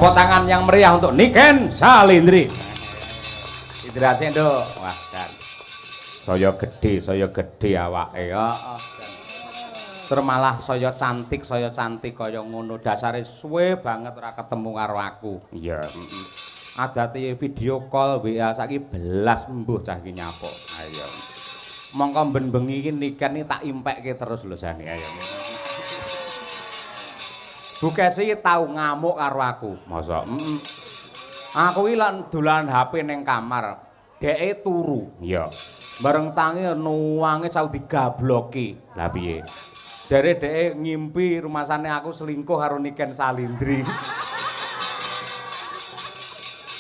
Tepuk tangan yang meriah untuk Niken Salindri. Idrase, Nduk. Wah, dan saya gedhe awake. Heeh. Terus malah saya cantik kaya ngono. Dasare suwe banget ora ketemu karo aku. Iya, heeh. Adate video call WA saiki belas embuh cah iki nyapuk. Ayo. Mongko ben bengi iki Niken iki tak impekke terus lho jane. Ayo. Bu Kesi tau ngamuk karo aku. Masa? Heeh. Aku iki lak dolan HP ning kamar. Dheke turu. Iya. Bareng tangi nuwange sau digabloki. Lah piye? Jare dheke ngimpi rumasane aku selingkuh karo Niken Salindri.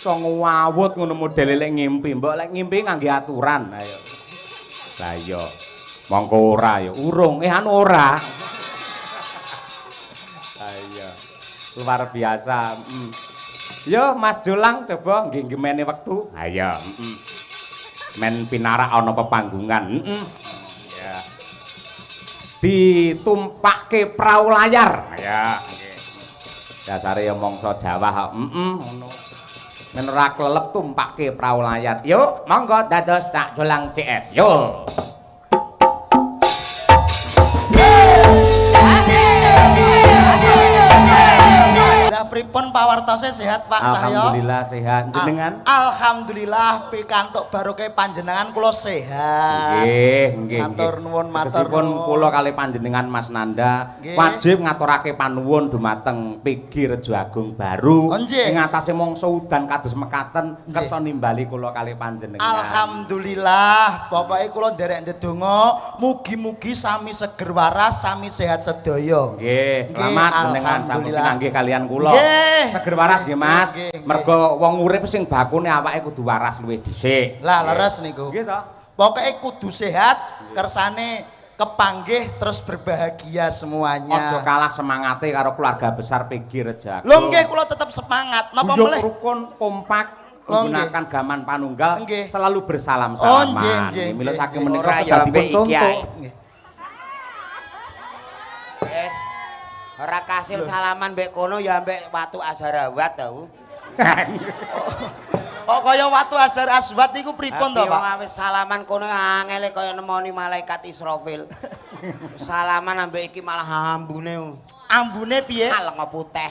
So ngawut ngono modele lek ngimpi. Mbok lek ngimpi ngangge aturan. Ayo. Lah iya. Mongko ora ya urung. Anu ora. Lah iya. Luar biasa. Yo Mas Jolang coba nggih gemene wektu. Ha iya, heeh. Men pinarak ana pepanggungan. Heeh. Ya. Ditumpakke prau layar. Ya, nggih. Dasare ya mangsa Jawa kok. Heeh, ngono. Men ora klelep tumpakke prau layar. Yuk, monggo dados Cak Jolang CS. Yo. Lah pripun pawartose sehat Pak Cahyo? Alhamdulillah sehat. Jenengan? Alhamdulillah pikantuk barokah panjenengan kula sehat. Nggih, nggih. Matur nuwun, matur nuwun. Kula kali panjenengan Mas Nanda wajib ngaturake panuwun dumateng PG Rejo Agung Baru ing atase mangsa udan kados mekaten kersa nimbali kula kali panjenengan. Alhamdulillah, pokoke kula nderek ndedonga mugi-mugi sami seger waras, sami sehat sedaya. Nggih, selamat jenengan sampun pinanggih kalian kula. Seger waras nggih Mas. Mergo wong urip sing bakune awake kudu waras luwih dhisik. Lah leres niku. Nggih to. Pokoke kudu sehat, kersane kepanggih terus berbahagia semuanya. Aja kalah semangate karo keluarga besar PG Rejo Agung. Lho nggih kula tetep semangat. Napa melih? Rukun kompak menggunakan gaman panunggal selalu bersalam-salaman. Oh nggih. Mila saking menika dadi contoh. Wes. Ora kasil salaman mbek kono ya ambek watu Azharawat tau. Kok kaya watu Azhar Aswad niku pripun to, Pak? Wong wis salaman kono angele kaya nemoni malaikat Israfil. Salaman ambek iki malah ambune. Ambune piye? Lenga putih.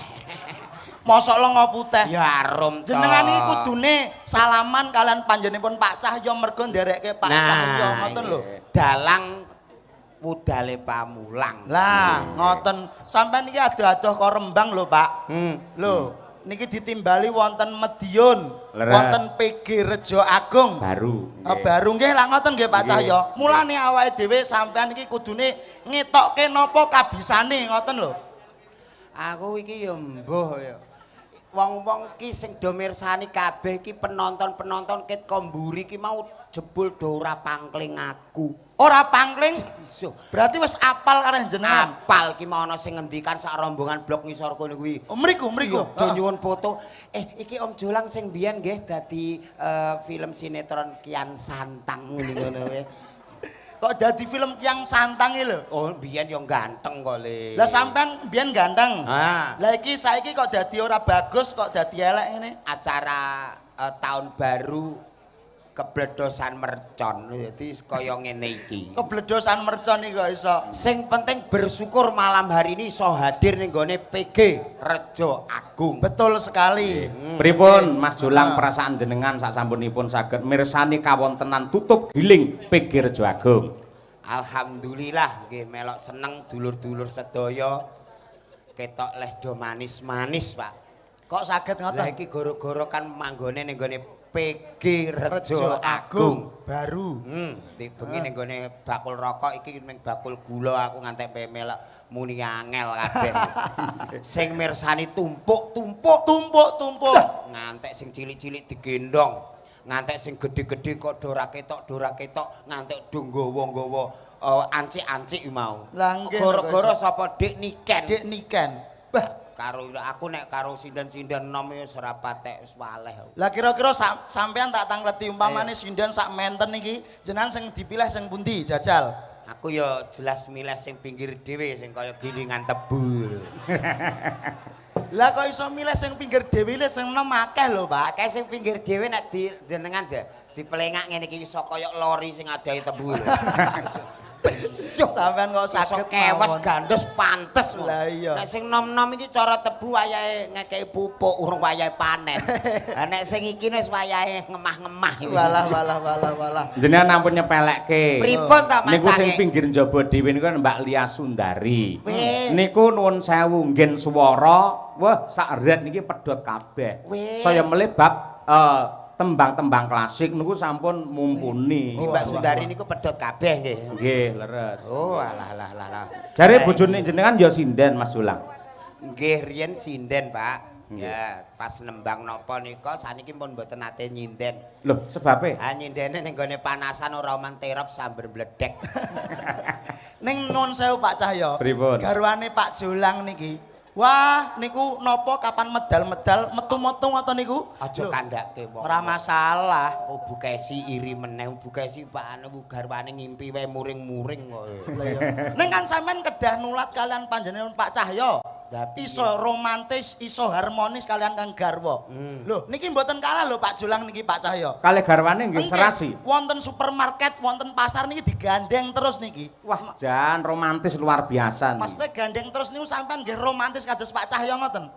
Mosok lenga putih. Ya arum to. Jenengan iki kudune salaman kalian panjenenganipun Pak Cahyo mergo nderekke Pak Cahyo ngoten lho. Dalang wudale pamulang. Lah, ngoten. Sampeyan iki adoh-adoh kok Rembang lho, Pak. Lho, niki ditimbali wonten Mediun, wonten PG Rejo Agung. Baru. Baru nggih lah ngoten nggih Pak Cahyo. Mulane awake dhewe sampeyan iki kudune ngetokke napa kabisane ngoten lho. Aku iki ya mbuh ya. Wong-wong ki sing do mirsani kabeh iki penonton-penonton ket ko mburi ki mau jebul do ora pangkling aku. Ora pangkling? Iso. Berarti wis apal karo jenengan. Apal ki mau ana sing ngendikan sak rombongan blok ngisor kono kuwi. Oh, mriku, mriku. Do nyuwun foto. Iki Om Jolang sing biyen nggih dadi film sinetron Kian Santang ngene kowe. Kok dadi film Kian Santang iki lho? Oh, biyen yo ganteng kok le. Lah sampean biyen ganteng. Ha. Lah iki saiki kok dadi ora bagus, kok dadi elek ngene? Acara tahun baru kebledosan mercon. Dadi kaya ngene iki. Kebledosan mercon iki kok iso. Sing penting bersyukur malam hari ini iso hadir ning gone PG Rejo Agung. Betul sekali. Pripun Mas Jolang perasaan jenengan sak sampunipun saged mirsani kawontenan tutup giling PG Rejo Agung? Alhamdulillah nggih melok seneng dulur-dulur sedaya. Ketok leh do manis-manis, Pak. Kok saged ngoten? Lah iki goro-goro kan manggone ning gone PG Rejo Agung Baru. Bengi ning gone bakul rokok iki ning bakul gula aku ngantek melok muni angel kabeh. Sing mirsani tumpuk-tumpuk, tumpuk-tumpuk. Ngantek sing cilik-cilik digendong, ngantek sing gedhe-gedhe kok do ora ketok, ngantek do nggawa-nggawa ancik-ancik mau. Lah nggih. Goro-goro sapa Dik Niken? Dik Niken. Bah, karo aku nek karo sinden-sinden nom ya ora patek wis waleh. Lah kira-kira sampean tak tangleti umpamane sinden sak menten iki jenengan sing dipilih sing pundi jajal? Aku ya jelas milih sing pinggir dhewe sing kaya gilingan tebu. Lah kok iso milih sing pinggir dhewe lho sing enom akeh lho, Pak. Akeh sing pinggir dhewe nek di jenengan dipelengak ngene iki iso kaya lori sing adahe tebu lho. Sampeyan kok saged kewes gandos pantes. Lah iya. Nek sing nom-nom iki cara tebu wayahe ngekeki pupuk urung wayahe panen. Lah nek sing iki wis wayahe ngemah-ngemah. Walah walah walah walah. Jenengan ampun nyepelekke. Pripun ta macane? Niku sing pinggir njaba dhewe niku Mbak Lia Sundari. Niku nuwun sewu nggen swara, wah sak ret niki pedhot kabeh. Saya melih bab tembang-tembang klasik niku sampun mumpuni. Mbak Sundari niku pedhot kabeh nggih. Nggih, leres. Oh, alah alah alah. Jare bojone jenengan ya sinden Mas Sulang. Nggih, riyen sinden, Pak. Ya, pas nembang napa nika saniki pun mboten nate nyinden. Lho, sebabe? Ha nyindene ning gone panasan ora oman terop samber bledek. Ning nuwun sewu Pak Cahyo. Pripun? Garwane Pak Jolang niki. Wah, niku napa kapan medal-medal metu-metu ngoten niku? Aja kandhake wong. Ora masalah. Kok Bu Kesi iri meneh, Bu Kesi Pak anu garwane ngimpi wae muring-muring kok. Lah iya. Ning kan sampean kedah nulat kalian panjenengan Pak Cahyo. Iso romantis, iso harmonis kalian kang garwa. Lho, niki mboten kalah lho Pak Jolang niki Pak Cahyo. Kalih garwane nggih serasi. Wonten supermarket, wonten pasar niki digandeng terus niki. Wah, jan romantis luar biasa niki. Maksudnya gandeng terus niku sampean nggih romantis kados Pak Cahyo ngoten.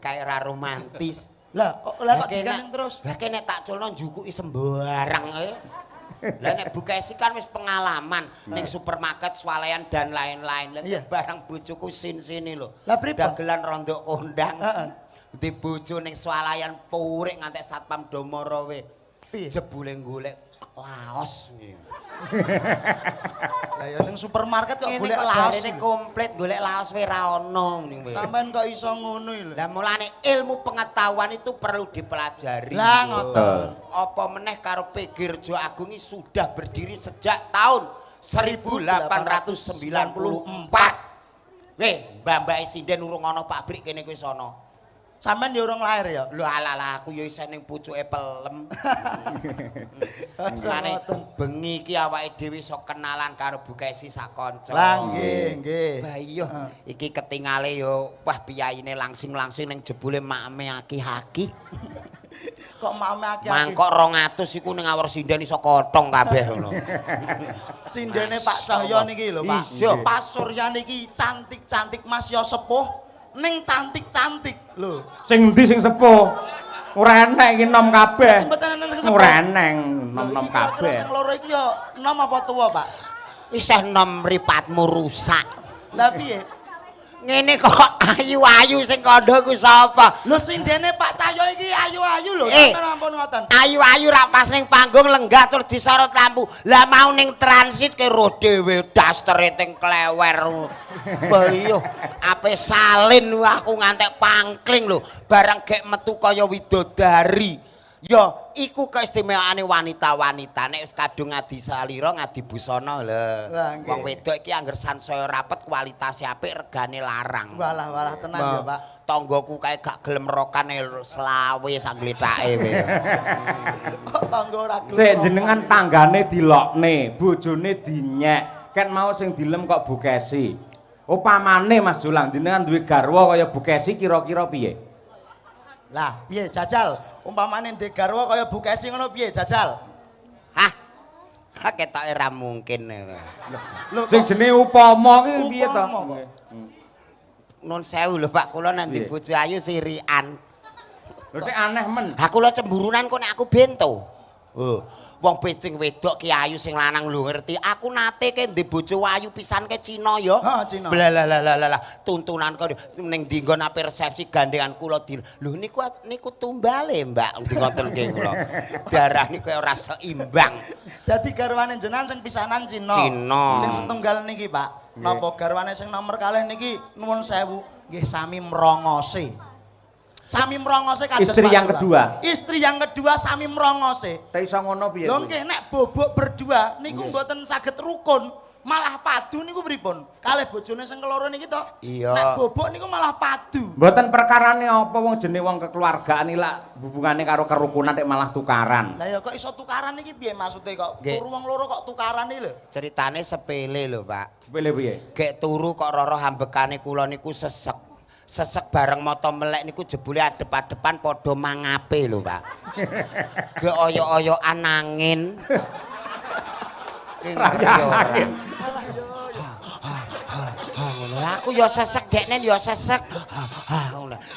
Kayak ra romantis. Lah, lah kok digandeng terus? Lah kene tak culno njukuki sembarang ae. Lah nek Bu Kesi kan wis pengalaman ning supermarket, swalayan dan lain-lain. Lah barang bojoku sin-sini lho. Dagelan rondok kondang. Heeh. Di bojo ning swalayan purik ngantek satpam do mara we. Jebule golek laos. Lah ya ning supermarket kok golek laos. Jarene komplit golek laos we ra ono ning kowe. Sampeyan kok iso ngono lho. Lah mulane ilmu pengetahuan itu perlu dipelajari. Lah ngoten. Apa meneh karo PG Rejo Agung ini sudah berdiri sejak tahun 1894. Weh, mbah-mbahe sinden urung ana pabrik kene kuwi sono. Sampeyan ya urung lahir ya? Lho alah aku ya isih ning pucuke pelem. Mulane bengi iki awake dhewe iso kenalan karo Bu Kesi sak kanca. Lah nggih, nggih. Lah iya, iki ketingale ya wah piyayine langsing-langsing ning jebule makme aki-aki. Kok makme aki-aki? Mangkok 200 iku ning awor sinden iso kotong kabeh ngono. Sindene Pak Cahyo niki lho, Pak. Pas Surya niki cantik-cantik Mas yo sepuh. Ning cantik-cantik lho. Sing endi sing sepuh? Ora enek iki nom kabeh. Mboten enten sing sepuh. Ora eneng nom-nom kabeh. Sing loro iki ya nom apa tuwa, Pak? Isih nom mripatmu rusak. Lah piye? Ngene kok ayu-ayu sing kandha ku sapa? Lho sindene Pak Cahyo iki ayu-ayu lho, sampeyan ampun ngoten. Ayu-ayu ra pas ning panggung lenggah tur disorot lampu. Lah mau ning transit ke roh dhewe dastere teng klewer. Wah iya, ape salin aku ngantek pangkling lho, barang gek metu kaya widodari. Ya, iku keistimewaane wanita-wanita nek wis kadung ngadi salira ngadi busana lho. Wong wedok iki angger sansaya rapet kualitase apik regane larang. Walah walah tenan ya, Pak. Tanggaku kae gak gelem rokan selawe sak glethake we. Kok tangga ora gelem. Sik jenengan tanggane dilokne, bojone dinyek. Ket mau sing dilem kok Bu Kesi. Upamane Mas Jolang jenengan duwe garwa kaya Bu Kesi kira-kira piye? Lah, piye jajal? Umpamane ndek garwa kaya Bu Kesi ngono piye jajal? Hah. Ha ketoke ra mungkin. Lho sing jenenge upama ki piye to? Nun sewu lho Pak, kula nanti bojo ayu sirian. Lho nek aneh men. Ha kula cemburunan kok nek aku bento. Oh, wong becing wedok ki ayu sing lanang lho ngerti. Aku nate ke ndek bojo ayu pisan ke Cina ya. Heeh, Cina. Lah tuntunan kok ning ndi nggon ape resepsi gandengan kula di. Lho niku niku tumbale, Mbak, ndi ngoten nggih kula. Darah niku ora seimbang. Dadi garwane jenengan sing pisanan Cina. Cina. Sing setunggal niki, Pak. Napa garwane sing nomor kalih niki nuwun sewu nggih sami mrongose. Sami mrongose kados istri yang kedua. Istri yang kedua sami mrongose. Ta iso ngono piye? Lho nggih nek bobok berdua niku mboten saged rukun, malah padu niku pripun? Kalih bojone sing keloro niki to. Iya. Nek bobok niku malah padu. Mboten perkarane apa wong jenenge wong kekeluargaan iki lak hubungane karo kerukunan nek malah tukaran. Lah ya kok iso tukaran iki piye maksude kok? Turu wong loro kok tukaran iki lho. Ceritane sepele lho, Pak. Sepele piye? Gek turu kok roro ambekane kula niku sesek. Sesek bareng mata melek niku jebule adep-adepan padha mangape lho, Pak. Ge oyok-oyokan angin. Angin. Aku ya sesek, deknen ya sesek.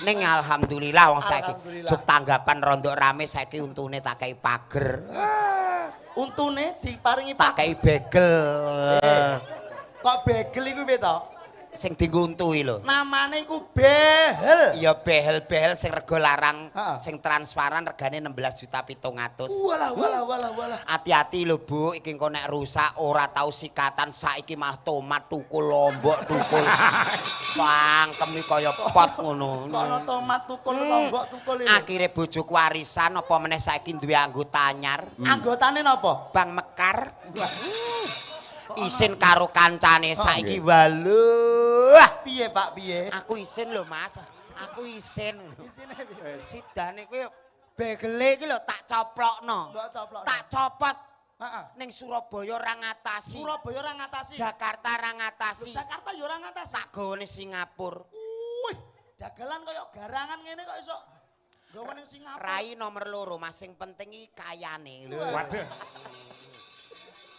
Ning alhamdulillah wong saiki jog tanggapan rondok rame saiki untune tak kei pager. Untune diparingi tak kei begel. Kok begel iku piye to? Sing dienggo untu iki lho. Namane iku behel. Iya behel-behel sing rega larang, sing transparan regane 16.700.000. Walah walah walah walah. Hati-hati lho Bu, iki engko nek rusak ora tau sikatan saiki malah tomat tukul lombok tukul. Pangkem iki kaya pot ngono. Kok ana tomat tukul lombok tukul iki. Akhire bojoku warisan apa meneh saiki duwe anggota anyar. Anggotane napa? Bank Mekar. Isin karo kancane saiki waluh. Piye Pak piye? Aku isin lho Mas. Aku isin. Isine piye? Sidane kuwi begele iki lho tak coplokno. Tak copot. Heeh. Ning Surabaya ora ngatasi. Surabaya ora ngatasi. Jakarta ora ngatasi. Jakarta ya ora ngatasi. Tak gone Singapura. Wih, dagelan koyo garangan ngene kok iso nggawa ning Singapura. Rai nomor 2 Mas, sing penting iki kayane lho. Waduh.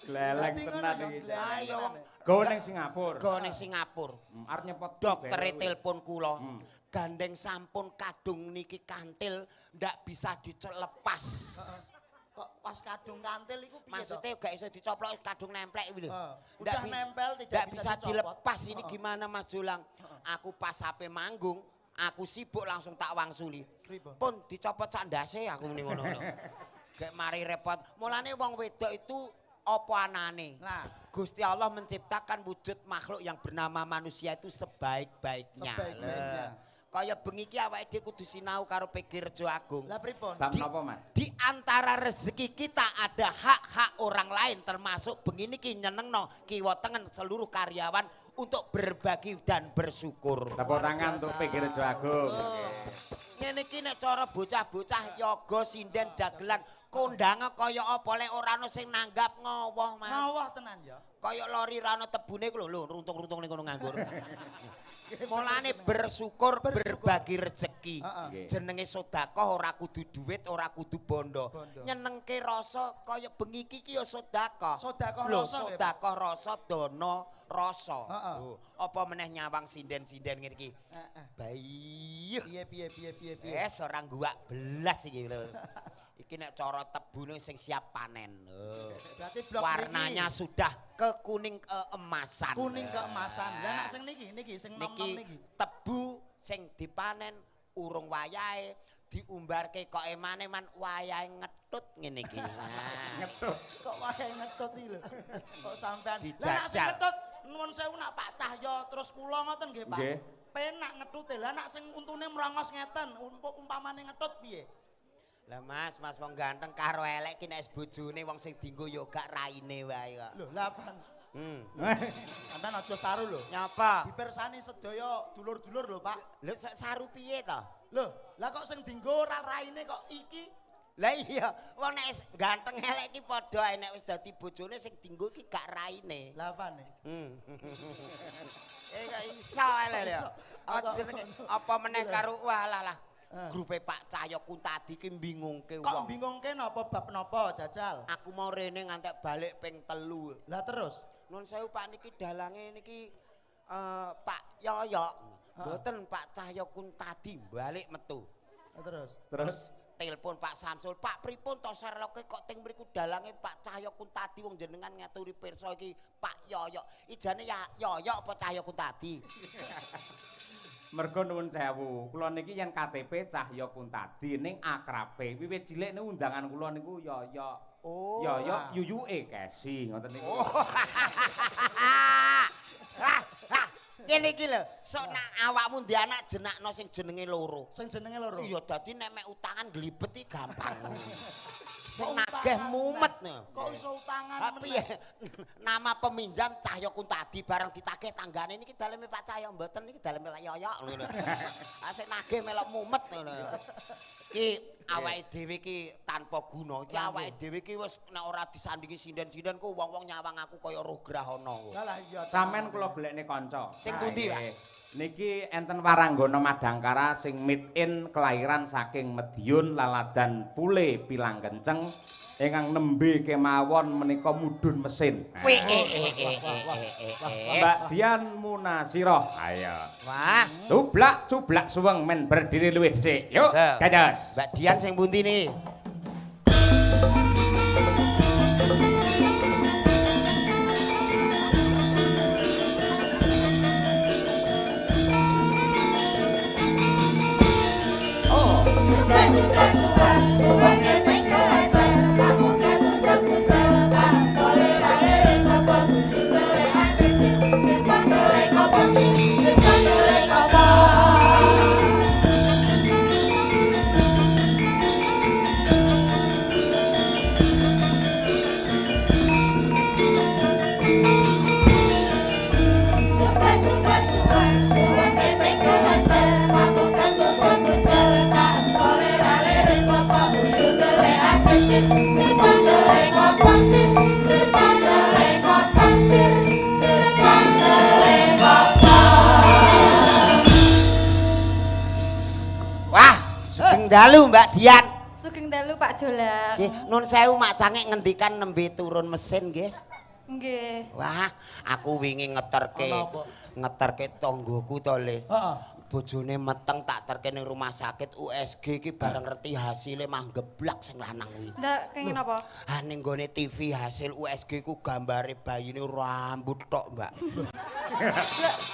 Gleleng tenan iki. Ayo go ning Singapura. Go ning Singapura. Arep nyepot doktere telepon kula. Gandeng sampun kadung niki kantil ndak bisa dilepas. Kok pas kadung kantil iku piye to? Maksudnya gak iso dicoplok kadung nemplek iki lho. Udah nempel tidak bisa dilepas ini gimana Mas Jolang? Aku pas ape manggung, aku sibuk langsung tak wangsuli. Pun dicopot sak ndase aku muni ngono. Gek mari repot. Mulane wong wedok itu apa anane? Nah, Gusti Allah menciptakan wujud makhluk yang bernama manusia itu sebaik-baiknya. Sebaik-baiknya. Kaya bengi iki awake dhewe kudu sinau karo PG Rejo Agung. Lah pripun? Bab napa, Mas? Di antara rezeki kita ada hak-hak orang lain termasuk bengi niki nyenengno kiwa tengen seluruh karyawan untuk berbagi dan bersyukur. Tepuk tangan untuk PG Rejo Agung. Ngene iki nek cara bocah-bocah yoga sinden dagelan kondange kaya apa lek ora ana sing nanggap ngowoh Mas. Ngowoh tenan ya. Kaya lori ra ana tebune iku lho, lho runtung-runtung ning kono nganggur. Mulane bersyukur, berbagi rezeki. Jenenge sedekah ora kudu duit, ora kudu bondo. Nyenengke rasa kaya bengi iki ya sedekah. Sedekah rasa. Sedekah rasa dana rasa. Apa meneh nyawang sinden-sinden ngene iki. Bayi. Piye piye piye piye piye. Wes ora guwak belas iki lho. Iki nek cara tebune sing siap panen. Berarti blok warnanya niki sudah ke kuning keemasan. Kuning keemasan. Lah nek sing niki niki sing nom-nom niki. Tebu sing dipanen urung wayahe diumbarke kok emane-man wayahe ngetut ngene iki. Ngetut. Kok wayahe ngetut iki lho. Kok sampean. Lah nek sing ngetut nuwun sewu nak Pak Cahyo terus kula ngoten nggih Pak. Penak ngetute. Lah nek sing untune mrongos ngeten, umpamane ngetut piye? Lah Mas, Mas wong ganteng karo elek ki nek bojone wong sing dienggo ya gak raine wae kok. Lho, lha apaan? Sampeyan aja saru lho. Nyapa? Dipirsani sedaya dulur-dulur lho, Pak. Lho saru piye to? Lho, lah kok sing dienggo ora raine kok iki? Lah iya, wong nek ganteng elek iki padha ae nek wis dadi bojone sing dienggo iki gak raine. Lah apane? Eh kok iso ae lho. Apa meneh karo walah lah. Grupe Pak Cahyo Kuntadi ki bingungke wong. Kok bingungke napa bab napa jajal? Aku mau rene ngantek balik ping 3. Lah terus? Nun sewu Pak niki dalange niki Pak Yoyok. Mboten Pak Cahyo Kuntadi balik metu. Terus? Terus telepon Pak Samsul, Pak pripun to serloke kok teng mriku dalange Pak Cahyo Kuntadi wong jenengan ngaturi pirsa iki Pak Yoyok. Ijane ya Yoyok apa Cahyo Kuntadi? Mergo nuwun sewu, kula niki yen KTP Cahyo Kuntadi ning akrabe wiwit cilik niku undangan kula niku Yoyok. Oh. Yoyok yuyuke Kesi ngoten niku. Ngene iki lho, sok nak awakmu ndek anak jenakno sing jenenge loro. Sing jenenge loro. Iya, dadi nek mek utangan glibet iki gampang. Sing nagih mumet. Kok iso utangan meneh? Nama peminjam Cahyo Kuntadi bareng ditagih tanggane niki daleme Pak Cahyo mboten niki daleme Pak Yoyok ngono. Ah sing nagih melok mumet ngono. Iki Awake dhewe iki tanpa guna. Iki awake dhewe iki wis nek ora disandingi sinden-sinden ku wong-wong nyawang aku kaya roh grahana. Lah iya. Sampeyan kula golekne kanca. Sing pundi, Pak? Niki enten waranggana Madangkara sing made in kelahiran saking Mediun Laladan Pule Pilang Kenceng ingkang nembe kemawon menika mudhun mesin. Mbak Dian Munasiroh. Ayo. Wah, cublak cublak suweng men berdiri luwih dhisik. Yuk, dados. Mbak Dian sing pundi niki? Wah, sugeng dalu Mbak Dian. Sugeng dalu Pak Jolang. Nggih, nun sewu mak cangek ngendikan nembe turun mesin nggih. Nggih. Wah, aku wingi ngeterke tanggoku to, Le. Heeh. Bojone meteng tak terke ning rumah sakit USG iki bareng ngerti hasile mah geblak sing lanang kuwi. Ndak kenging napa? Ha ning gone TV hasil USG ku gambare bayine rambut tok, Mbak.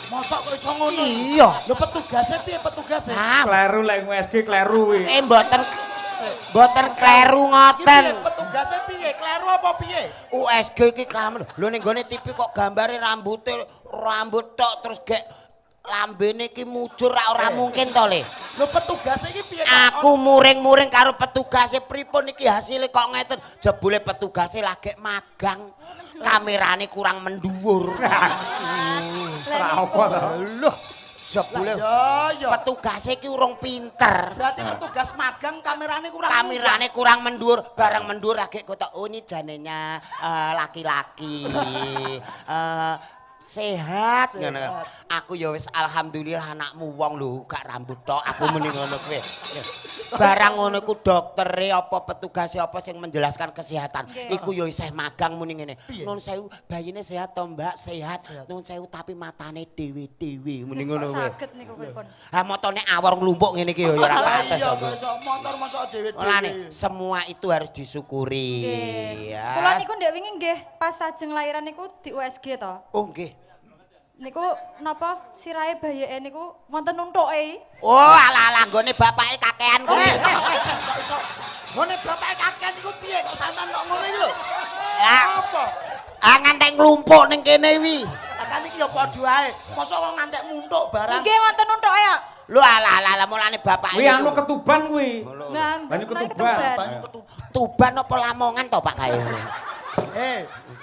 Mosok kok iso ngono? Iya. Lho petugase piye petugase? Kleru lek USG kleru kuwi. Mboten kleru ngoten. Piye petugase piye? Kleru apa piye? USG iki kamen. Lho ning gone TV kok gambare rambute rambut tok terus gek lambene iki mujur ora mungkin to, Le. Lho petugase iki piye? Aku muring-muring karo petugase pripun iki hasile kok ngeten. Jebule petugase lagek magang. Kamerane kurang mendhuwur. Ora apa to. Lho, jebule petugase iki urung pinter. Berarti petugas magang kamerane kurang. Kamerane kurang mendhuwur, bareng mendhuwur lagek kotok oh ini janenya laki-laki. Sehat ngono. Aku ya wis alhamdulillah anakmu wong lho gak rambut tok aku muni ngono kuwi. Barang ngono iku doktere apa petugase apa sing menjelaskan kesehatan. Iku ya isih magang muni ngene. Nun sewu bayine sehat to Mbak? Sehat. Nun sewu tapi matane dhewe-dhewe muni ngono kuwi. Saged niku pripun? Ha motone awor nglumpuk ngene iki ya ora pantes. Iya motor mosok dhewe-dhewe. Mulane semua itu harus disyukuri. Ya. Kula niku ndek wingi nggih pas ajeng lahiran niku di USG to. Oh nggih. Niku napa sirahe bayeke niku wonten untuke. Oh alah-alah nggone bapake kakean kuwi. Kok iso nggone bapake kakean iku piye kok sampean kok ngono iki lho? Lah apa? Ah ngantek nglumpuk ning kene wi. Lah kan iki ya padha ae. Mosok kok ngantek muntuk barang. Nggih wonten untuke ya. Lho alah-alah mulane bapake. Kuwi anu ketuban kuwi. Banyu ketuban. Tuban apa Lamongan to Pak kae?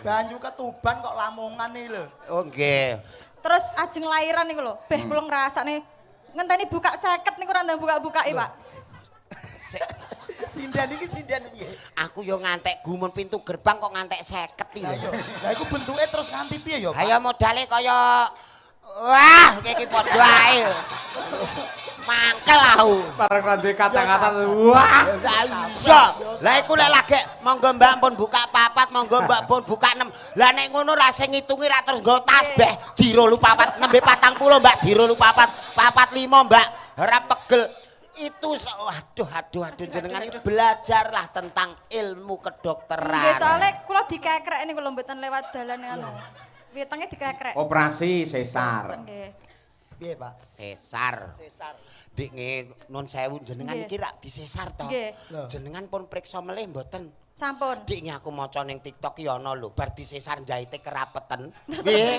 Banyu ketuban kok Lamongan iki lho. Oh nggih. Terus ajeng lahiran niku lho, beh kula ngrasakne ngenteni buka 50 niku ora ndang buka-bukake, Pak. Sinden iki sinden piye? Aku yo ngantek gumun pintu gerbang kok ngantek 50 iki. Lah iya. Lah iku bentuke terus nganti piye ya, Pak? Ayo modale kaya wah, iki padha ae. Mangkel aku. Bareng ra duwe kata-kata wah. Iya. Lah iku lek lagek monggo Mbak pun buka 4, monggo Mbak pun buka 6. Lah nek ngono ra sing ngitungi ra terus nggo tasbih. 2 4 6 40 Mbak, 2 4 4 5 Mbak. Ora pegel. Itu aduh aduh aduh jenengan iki belajarlah tentang ilmu kedokteran. Nggih, soalé kula dikekrek niku lho mboten lewat dalan ngono. Wetenge dikekrek. Operasi sesar. Nggih. Piye, Pak? Sesar. Sesar. Dik nggih nun sewu jenengan iki rak disesar to. Jenengan pun priksa melih mboten? Sampun. Dik nggih aku maca ning TikTok ki ana lho, bar disesar njahite kerapeten. Piye?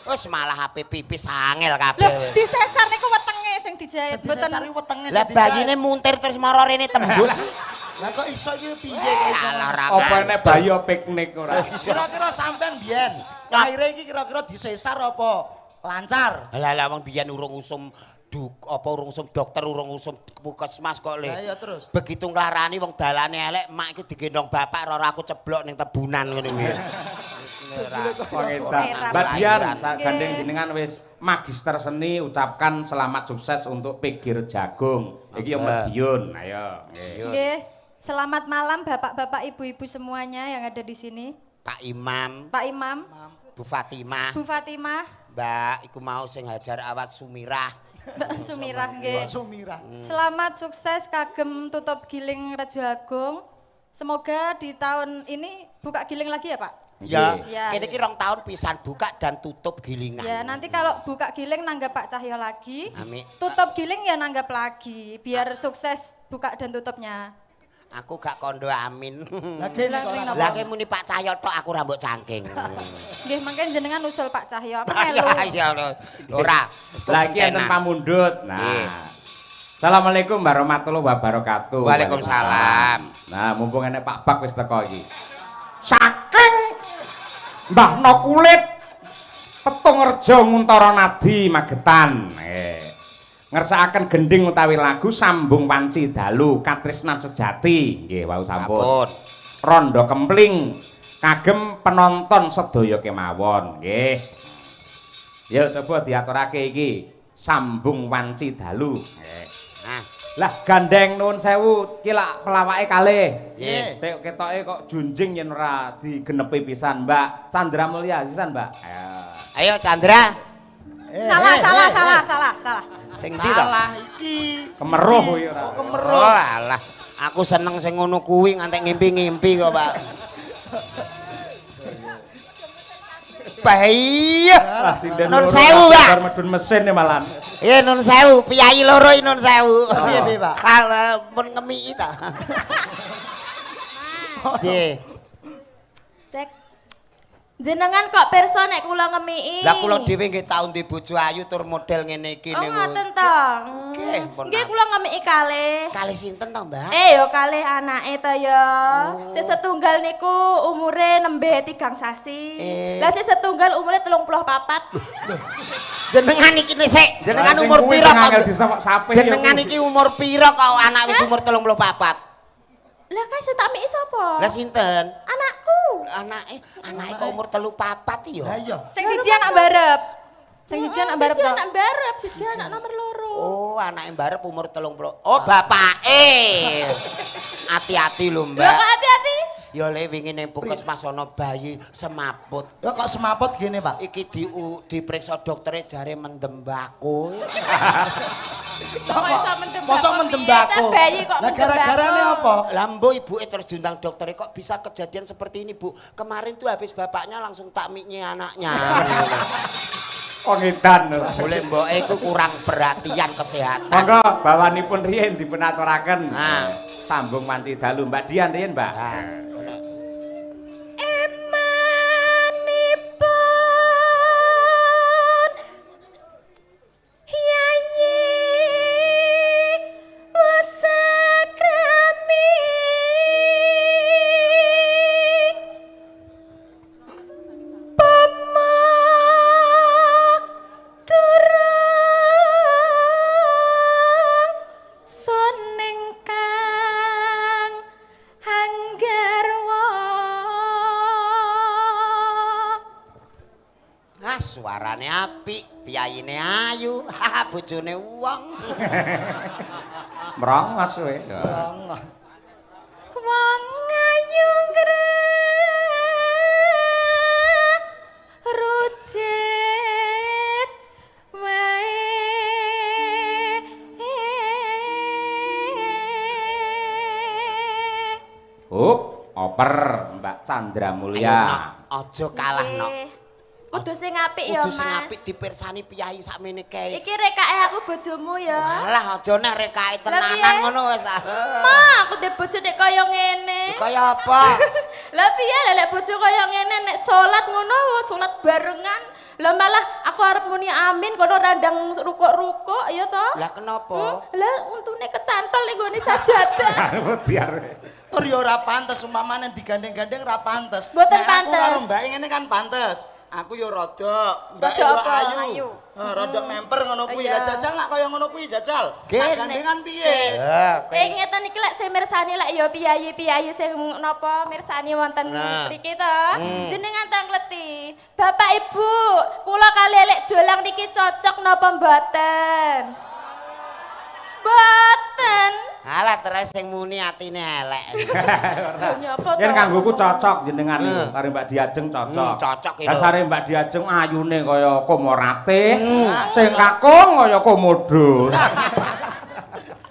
Wis malah HP pipis angel kabeh. Lho, disesar niku wetenge sing dijahit mboten. Disesar wetenge sing Lah dijahit. bayine muntir terus mara rene tembus. Lah kok iso iki piye kok iso? Apa nek bayi piknik ora? Kira-kira sampean biyen lahire iki kira-kira disesar apa lancar? Lah lah wong biyen urung usum duk apa urung usum dokter urung usum puskesmas kok le. Lah iya terus. Begitu nglarani wong dalane elek, mak iki digendong bapak roro aku ceblok ning tebunan ngene kuwi. Wong edan. Mbak Dian, gandeng jenengan wis magister seni, ucapkan selamat sukses untuk PG Rejagung. Iki yo Madiun. Ayo. Nggih. Selamat malam bapak-bapak, ibu-ibu semuanya yang ada di sini. Pak Imam. Pak Imam. Bu Fatimah. Bu Fatimah. Mbak, iku mau sing hajar awat Sumirah. Mbak Sumirah nggih. Mbak Sumirah. Selamat sukses kagem tutup giling Rejo Agung. Semoga di tahun ini buka giling lagi ya, Pak. Ya, kene iki 2 tahun pisan buka dan tutup gilingan. Ya, nanti kalau buka giling nanggap Pak Cahyo lagi. Amin. Tutup giling ya nanggap lagi, biar sukses buka dan tutupnya. Aku gak kondo amin. Lah ki muni Pak Cahyo tok aku ra mbok cangking. Nggih, mangke jenengan usul Pak Cahyo, aku melu. Iya, ora. Lah iki enten pamundhut. Nah. Assalamualaikum warahmatullahi wabarakatuh. Waalaikumsalam. Nah, mumpung enek Pak Bak wis teko iki. Saking Mbah No Kulit Petungrejo Nguntara Nadi Magetan. Ngersakaken gending utawi lagu Sambung Wanci Dalu Katresnan Sejati. Nggih, wau sampun. Rondo Kempling kagem penonton sedaya kemawon. Nggih. Ya coba diaturake iki Sambung Wanci Dalu. Nggih. Nah, lah gandeng nuwun sewu iki lak pelawake kalih. Nggih. Nek ketoke kok junjing yen ora digenepi pisan, Mbak. Chandra Mulya sisan, Mbak. Ayo Chandra. Salah. Sing ndi to? Salah iki. Kemeruh kuwi ora. Kok kemeruh? Oh alah, aku seneng sing ngono kuwi ngantek ngimpi-ngimpi kok, Pak. Bahaya. Nun sewu, Pak. Medun mesin ya malan. Iya nun sewu, piyayi loro iki nun sewu. Piye piye, Pak? Alah pun ngemiki ta. Nggih. Cek. Jenengan kok pirsa nek kula ngemiki? Lah kula dhewe nggih tau ndek bojo ayu tur model ngene iki niku. Oh ngoten to. Nggih kula ngemiki kalih. Kalih sinten to, Mbak? Ya kalih anake to ya. Sing setunggal niku umure nembe 3 sasi. Lah sing setunggal umure 34. Jenengan iki sik, jenengan umur pira kok? Jenengan iki umur pira kok anak wis umur 34? Lah kan sing tak miki sapa? Lah sinten? Anakku. Anake, anake kok umur 34 ya? Lah iya. Sing siji anak barep. Sing siji anak barep to. Siji anak barep, siji anak nomor 2. Oh, anake barep umur 30. Oh, bapake. Hati-hati lho, Mbak. Lho kok hati-hati? Ya le wingi ning puskesmas ana bayi semaput. Ya kok semaput gini, Pak? Iki diperiksa doktere jare mendem bako. Mosok mendem bako. Lah gara-garane apa? Lah mbok ibuke terus diundang doktere kok bisa kejadian seperti ini, Bu. Kemarin tuh habis bapaknya langsung tak miknya anaknya. Wong edan. Boleh mboke iku kurang perhatian kesehatan. Monggo bawanipun riyin dipun aturaken. Nah, Sambung Wanci Dalu Mbak Dian riyin, Mbak. Nah. Emanipun Yayi Wasakrami Pama turung sun ingkang anggarwa. Nah, suarane apik, piyayine ayu, haha bojone wong. Merongos kowe. Merongos. Wong ayu ngrucit wae. Hup, oper Mbak Chandra Mulya. Ayo, Nok, aja kalah, Nok. Kudu sing apik ya, Kudu sing Mas. apik dipirsani piyayi sakmene kae. Iki rekake aku bojomu ya. Walah aja nek rekake tenanan ngono wis. Ma, aku ndek bojo nek kaya ngene. Kaya apa? Lah piye lek nek bojo kaya ngene nek salat ngono, salat barengan. Lah malah aku arep muni amin kono randang rukuk-rukuk ya to. Lah kenapa? Lah untune kecantol ning gone sajadah. Biar. Tur ya ora pantes umpamane digandeng-gandeng ora pantes. Mboten Nek aku pantes. karo mbake ngene kan pantes. Aku ya rada, mbake Rada yo apa? ayu. Ayu. Heeh, Rodok memper ngono kuwi. Lah jajal nak kaya ngono kuwi jajal. Gandengan piye? Ngeten iki lek sing mirsani lek ya piyayi-piyayi sing napa mirsani wonten mriki to. Jenengan tangkleti. Bapak Ibu, kula kali elek jolang niki cocok napa mboten? Mboten. Alah terus sing muni atine elek. Yen kanggoku cocok jenengan niku karo Mbak Diajeng cocok. Cocok iki. Dasare Mbak Diajeng ayune kaya komorate, sing kakung kaya komodo.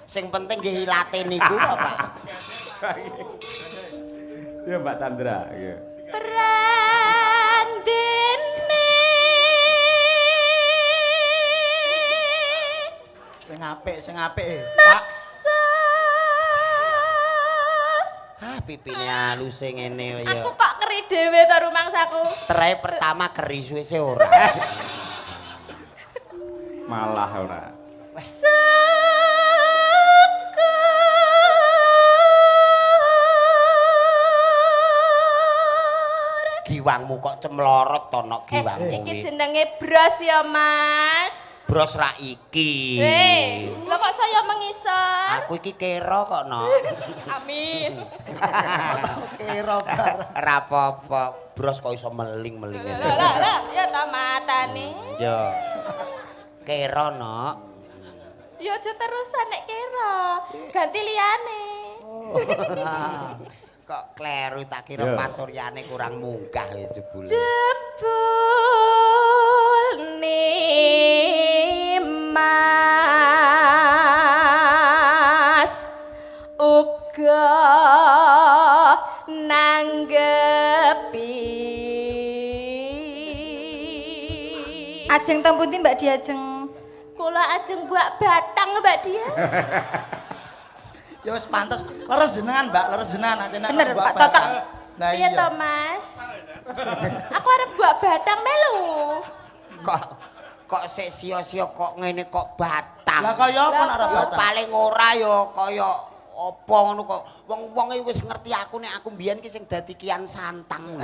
Sing penting nggih ilate niku kok, Pak. Ya Mbak Chandra, nggih. Prandene sing apik, Pak. Ah, pipine aluse ngene ya. Aku kok keri dhewe to rumangsaku. Terae pertama keri suwe-suwe ora. Malah ora. Giwangmu kok cemlorot to nok giwangmu. Iki jenenge bros ya, Mas. Bros ra iki. Lho kok saya mengisor? Aku iki kera kok, Nok. Amin. Kera barang. Ora apa-apa, bros kok iso meling-meling. Lah lah lah, ya ta matane. Ya. Kera, Nok. Ya aja terusan nek kera. Ganti liyane. Kok kleru tak kira pasuryane kurang munggah ya jebule. Jebul Mas uga nanggepi. Ajeng teng pundi Mbak Diajeng? Kula ajeng buak batang Mbak Dia. Ya wis pantes leres jenengan Mbak, leres jenengan aja nek bener, Pak, cocok. Lah iya to Mas. Aku arep buak batang melu. Kok sik sia-sia kok ngene kok batang. Lah kaya apa nek arep batang? Paling ora ya kaya apa ngono kok. Wong-wong iki wis ngerti aku nek aku mbiyen ki sing dadi Kian Santang.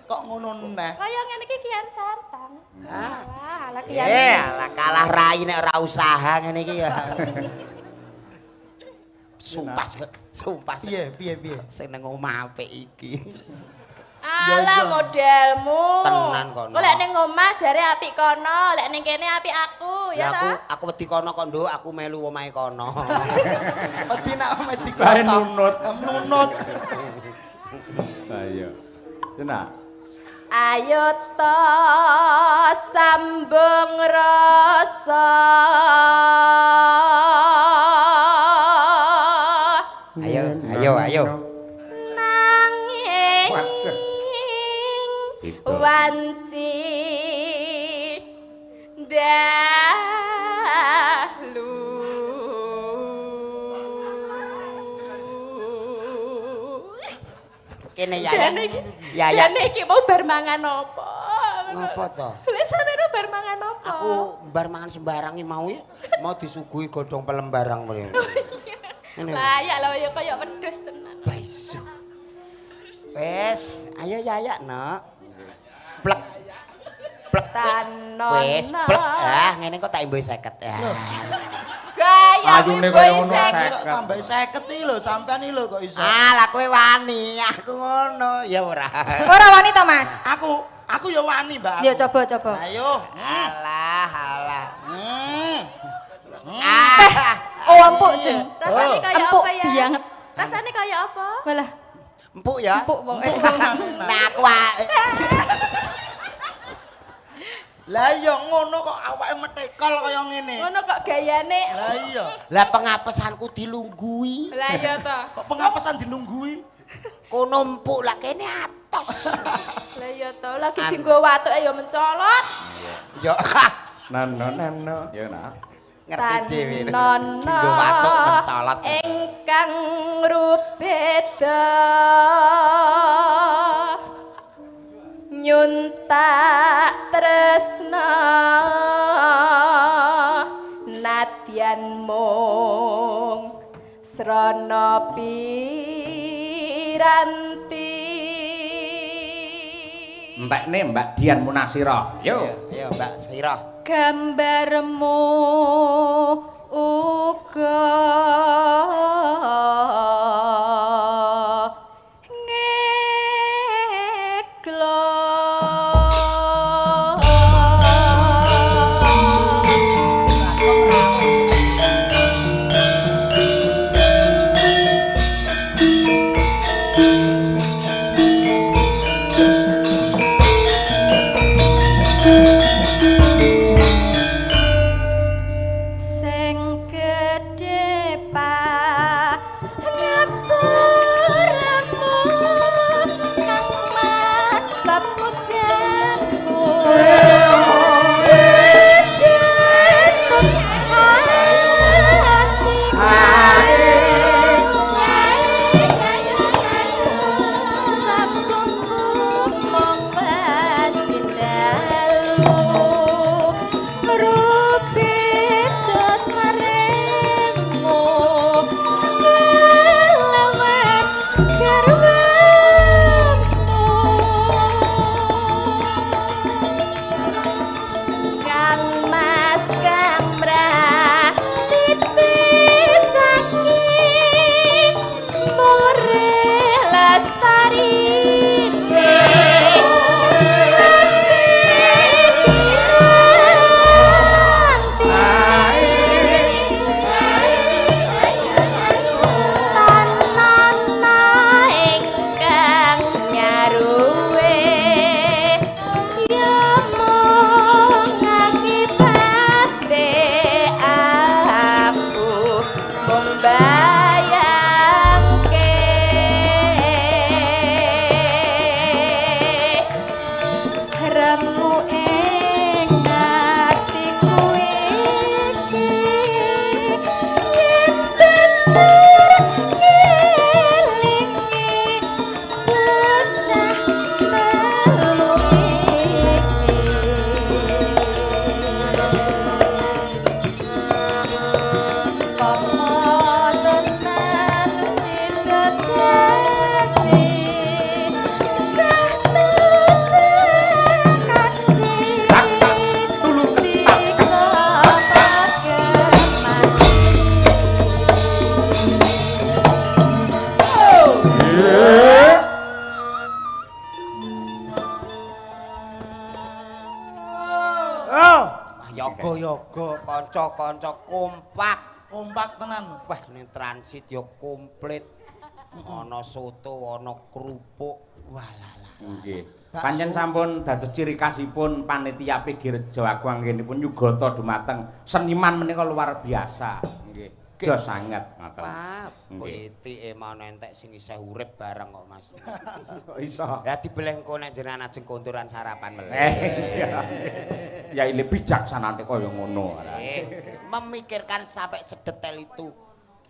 Kok ngono neh. Kaya ngene iki Kian Santang. Wah, ala Kian. Alah kalah rai nek ora usaha ngene iki ya. Sumpah, sumpah. Piye, piye, piye? Sing nang omah apik iki. Alah modelmu. Tenan kono. Lek ning omah jare apik kono, lek ning kene apik aku, ya ta? Aku wedi kono kok, Nduk, aku melu omahe kono. Wedi nek omahe dikono. Nunut. Nunut. Lah iya. Tenan. Ayo to sambung rasa. Ayo, ayo, ayo. Nanging wanci dalu. Kene ya. Ya. Jane iki mau bar mangan apa? Ngopo to? Lha sampeyan bar mangan apa? Aku bar mangan sembarang iki mau ya. Mau disuguhi godhong pelem barang mrene. Layak lho ya kaya wedhus tenan. Baisu. Wes, ayo yayak, Nok. Plek. Plek. Tanono. Wes, plek. Ah, ngene kok tak imbuhi 50. Gaya ayune kaya ngono 50. Tambahi 50 iki lho, sampean iki lho kok iso. Ah, lah kowe wani, aku ngono. Ya ora. Ora wani to, Mas? Aku ya wani, Mbak. Ya coba, coba. Ayo. Alah, alah. Oh, empuk, Jeng. Rasane kaya apa ya? Banget. Rasane kaya apa? Walah. Empuk ya? Empuk pokoke. Nah, aku Lah iya ngono kok awake metekol kaya ngene. Ngono kok gayane. Lah iya. Lah pengapesanku dilunggui. Lah iya to. Kok pengapesan dilunggui? Kono empuk lah kene atos. Lah iya to, lagi dienggo watuke ya mencolot. Ya. Nano nano. Ya nah. Ngerti dhewe. Dienggo watuk mencolot. Ingkang rubeda nyuntak tresna nadyan mung srana piranti. Entekne Mbak Dian Munasira. Yo, ayo Mbak Sirah. Gambarmu uga ngeglo. Sing gedhe pangapuramu Kang Mas bab pujanku sejatun hatiku sampun mung wanci dalu rubeda saremu kelawan garwamu Kang Mas Kang Pratitisake more lestarine Tanana ingkang nyaruwe ya mung akibate aku mung bayangke remu ing atiku iki yen banjur ngelingi bocah telu iki Pomo tenan sida dadi cah tekandi dika pagemati. Oh, wah yoga-yoga kanca-kanca kompak. Kompak tenan. Wah, ning transit ya komplit. Ana soto, ana kerupuk. Walah. Nggih. Pancen sampun dados ciri khasipun panitia PG Rejo Agung anggenipun nyugata dumateng seniman menika luar biasa. Nggih. Jos sanget ngoten. Wah, Nggih. pitike mau entek sing isih urip bareng kok, Mas. Kok iso? Lah dibeleh engko nek jenengan ajeng konturan sarapan meleh. Iya. Ya ile bijaksanane kaya ngono. Memikirkan sampai sedetail itu.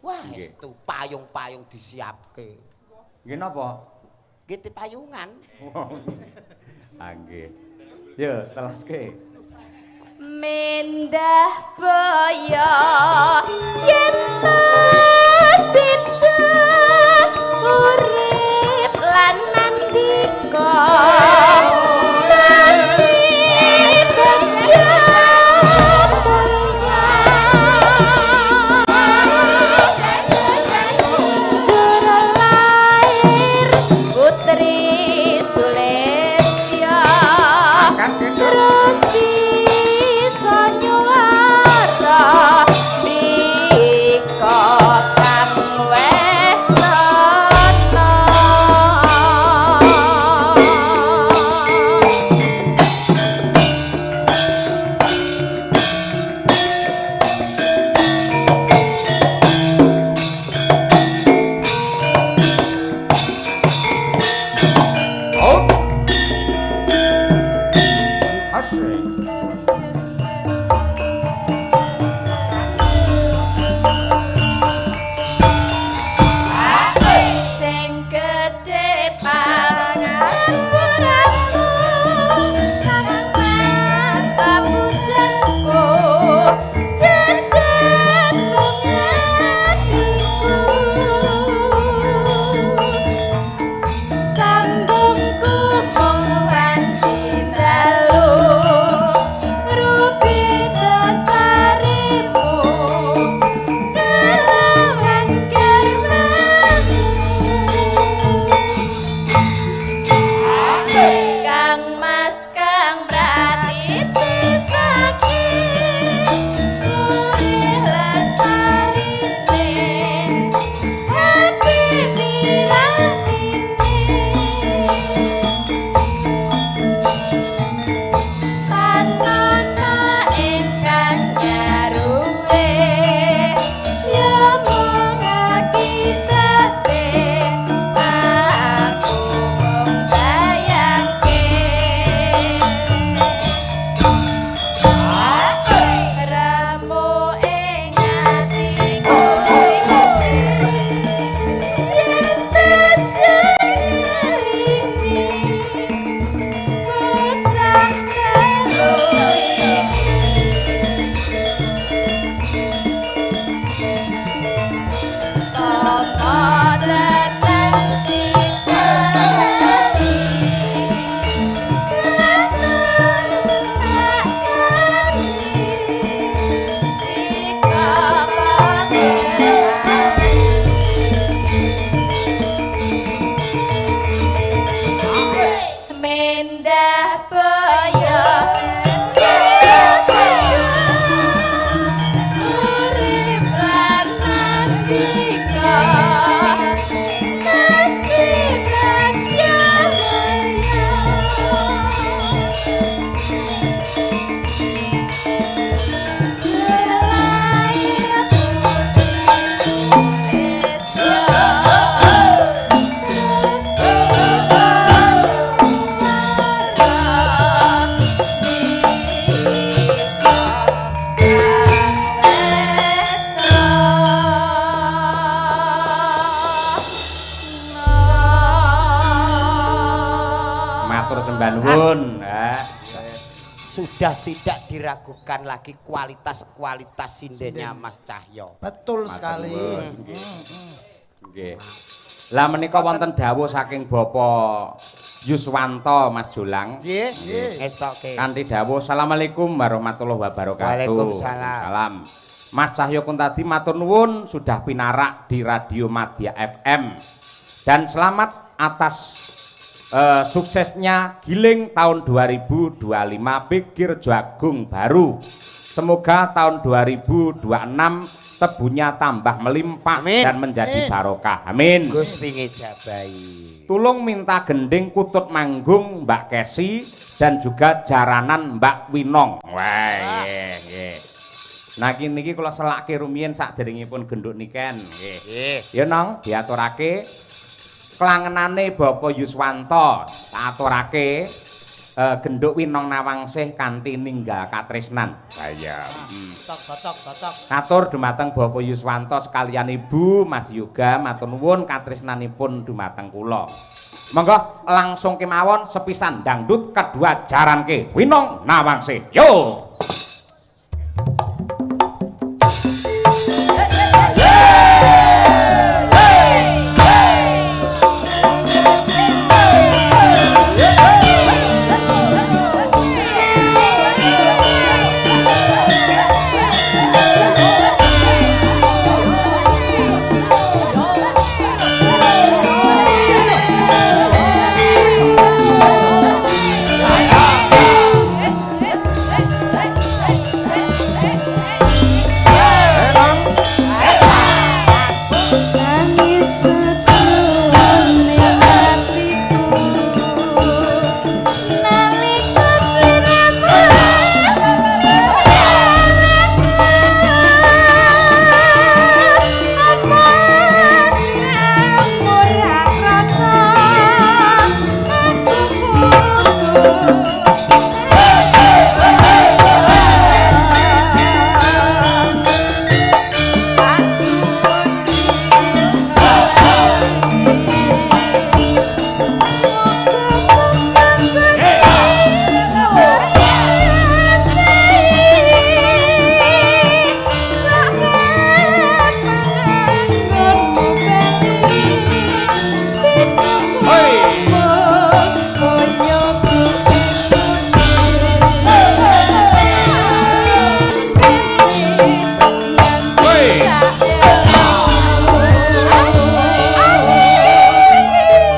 Wah, Nggih. estu payung-payung disiapke. Nggih napa? Nggih payungan. Ah nggih. Yo, telaske. Mendah boyo yen sida urip lan nandika mesti bagya mulya juru lair putri Sulistya terus bisa nyuara dika. Sudah tidak diragukan lagi kualitas-kualitas sindennya Mas Cahyo. Betul sekali. Nggih. Nggih. Lah menika wonten dawuh saking Bapak Yuswanto Mas Jolang. Nggih, ngestokke. Kanthi dawuh Assalamualaikum warahmatullahi wabarakatuh. Waalaikumsalam. Salam. Mas Cahyo Kuntadi matur nuwun sudah pinarak di Radio Madya FM. Dan selamat atas suksesnya Giling tahun 2025 Pikir Jagung Baru. Semoga tahun 2026 tebunya tambah melimpah. Amin. Dan menjadi barokah. Amin. Gusti ngejabahi. Tulung minta gending kutut manggung Mbak Kesi dan juga jaranan Mbak Winong. Wah, nggih, nggih. Nah, niki kula selake rumiyin sakderengipun genduk niken. Nggih. Nggih. Ya Nong, diaturake klangenane Bapak Yuswanto, tak aturake genduk Winong Nawangsih kanthi ninggal katresnan. Lah iya. Cocok, cocok, cocok. Katur dumateng Bapak Yuswanto sekalian Ibu Mas Yoga matur nuwun katresnanipun dumateng kula. Monggo langsung kemawon sepisan dangdut kedua jaranke Winong Nawangsih. Yo.